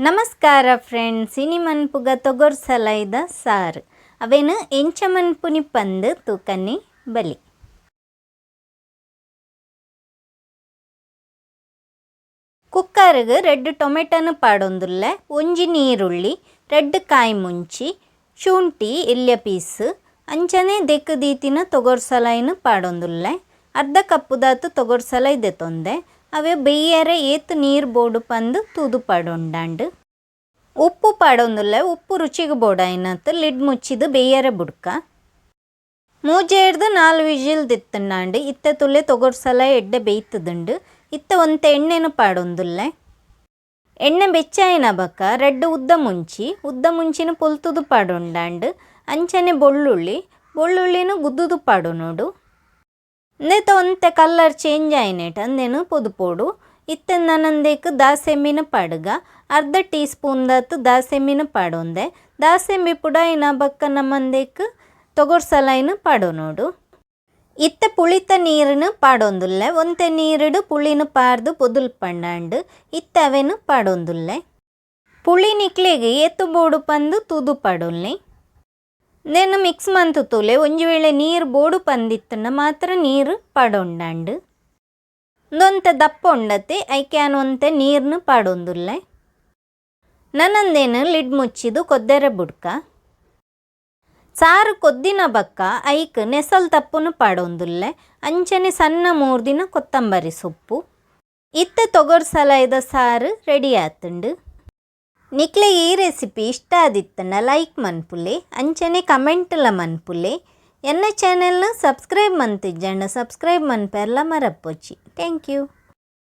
ನಮಸ್ಕಾರ ಫ್ರೆಂಡ್ಸ್, ಇನಿ ಮನ್ಪುಗ ತೊಗೊರ್ಸಲೈದ ಸಾರು. ಅವೇನು ಎಂಚ ಮನ್ಪುನಿ ಪಂದ್ ತೂಕನ್ನಿ ಬಲಿ. ಕುಕ್ಕರ್ಗ್ ರೆಡ್ ಟೊಮೆಟೊನು ಪಾಡೊಂದುಲ್ಲೆ, ಒಂಜಿ ನೀರುಳ್ಳಿ, ರೆಡ್ ಕಾಯಿ ಮುಂಚಿ, ಶುಂಠಿ ಎಲ್ಯ ಪೀಸ್, ಅಂಚನೆ ದೆಕ್ಕ್ ದೀತಿನ ತೊಗೊರ್ಸಲೈನ್ ಪಾಡೊಂದುಲ್ಲೆ. ಅರ್ಧ ಕಪ್ಪುದಾತ್ ತೊಗೊರ್ಸಲೈ ದೆತೊಂದೆ. ಅವೆ ಬೆಯ್ಯರೆ ಏತ್ ನೀರು ಬೋಡು ಪಂದ್ ತೂದು ಪಾಡೊಂಡಾಂಡ್. ಉಪ್ಪು ಪಾಡೊಂದುಲ್ಲೆ, ಉಪ್ಪು ರುಚಿಗ್ ಬೋಡಾಯಿನಾತ್. ಲಿಡ್ ಮುಚ್ಚಿದ್ ಬೇಯರೆ ಬುಡ್ಕ. ಮೂಜೆರ್ದ್ 4 ವಿಜಿಲ್ ದಿತ್ತುಂಡಾಂಡ್. ಇತ್ತೆ ತುಲೆ ತೊಗೊರ್ಸಲ ಎಡ್ಡೆ ಬೇಯ್ತುದುಂಡು. ಇತ್ತೆ ಒಂತೆ ಎಣ್ಣೆನ್ ಪಾಡೊಂದುಲ್ಲೆ. ಎಣ್ಣೆ ಬೆಚ್ಚಾಯಿನ ಬೊಕ್ಕ ರಡ್ಡ್ ಉದ್ದ ಮುಂಚಿ, ಉದ್ದ ಮುಂಚಿನ ಪೊಲ್ತುದು ಪಾಡೊಂಡಾಂಡ್. ಅಂಚನೆ ಬೊಳ್ಳುಳ್ಳಿ, ಬೊಳ್ಳುಳ್ಳಿನ ಗುದ್ದುದು ಪಾಡೊನೊಡು. ಉಂದೆತ ಒಂತೆ ಕಲರ್ ಚೇಂಜ್ ಆಯಿನೇಟ ಅಂದೆನ್ ಪೊದುಪೊಡು. ಇತ್ತೆ ನನಂದೇಕ್ ದಾಸೆಮಿನ್ ಪಾಡುಗ. ಅರ್ಧ ಟೀ ಸ್ಪೂನ್ ದಾತ್ ದಾಸೆಮಿನ್ ಪಾಡೊಂದೆ. ದಾಸೆಂಬಿ ಪುಡಾಯಿನ ಬೊಕ್ಕ ನಮಂದೇಕ್ ತೊಗೊರ್ಸಲೈನ್ ಪಾಡೊನೊಡು. ಇತ್ತೆ ಪುಳಿತ ನೀರುನು ಪಾಡೊಂದುಲ್ಲೆ. ಒಂತೆ ನೀರುಡು ಪುಳಿನ ಪಾರ್ದು ಪೊದುಲ್ಪಂಡಾಂಡ್. ಇತ್ತೆ ಅವೆನ್ ಪಾಡೊಂದುಲ್ಲೆ. ಪುಳಿ ನಿಕ್ಲೆಗ್ ಏತ್ ಬೋಡು ಪಂದ್ ತೂದು ಪಾಡೊನ್ಲೆ. ಉಂದೆನ್ ಮಿಕ್ಸ್ ಮಂತು ತೂಲೆ. ಒಂಜಿ ವೇಳೆ ನೀರು ಬೋಡು ಪಂದಿತ್ತುಂಡ ಮಾತ್ರ ನೀರು ಪಾಡೊಂಡಾಂಡ್. ಉಂದೊಂತೆ ದಪ್ಪ ಉಂಡತೆ, ಐಕೆ ಯಾನ್ ಒಂತೆ ನೀರ್ನ್ ಪಾಡೊಂದುಲ್ಲೆ. ನನಂದೇನು ಲಿಡ್ ಮುಚ್ಚಿದು ಕೊದ್ದೆರೆ ಬುಡ್ಕ. ಸಾರು ಕೊದ್ದಿನ ಬಕ್ಕ ಐಕ್ ನೆಸಲ್ ತಪ್ಪುನು ಪಾಡೊಂದುಲ್ಲೆ. ಅಂಚನೆ ಸಣ್ಣ ಮೂರ್ದಿನ ಕೊತ್ತಂಬರಿ ಸೊಪ್ಪು. ಇತ್ತೆ ತೊಗೊರ್ಸಲೈದ ಸಾರು ರೆಡಿ ಆತುಂಡು. ನಿಕ್ಲೆ ಈ ರೆಸಿಪಿ ಇಷ್ಟ ಆದಿತ್ತುಂಡ ಲೈಕ್ ಮನ್ಪುಲೆ, ಅಂಚನೆ ಕಮೆಂಟ್ಲ ಮನ್ಪುಲೆ. ಎನ್ನ ಚಾನೆಲ್ನ ಸಬ್ಸ್ಕ್ರೈಬ್ ಮಂತಿಜ್ಜಂಡ ಸಬ್ಸ್ಕ್ರೈಬ್ ಮನ್ಪೆರ್ಲ ಮರಪ್ಪೊಚ್ಚಿ. Thank you.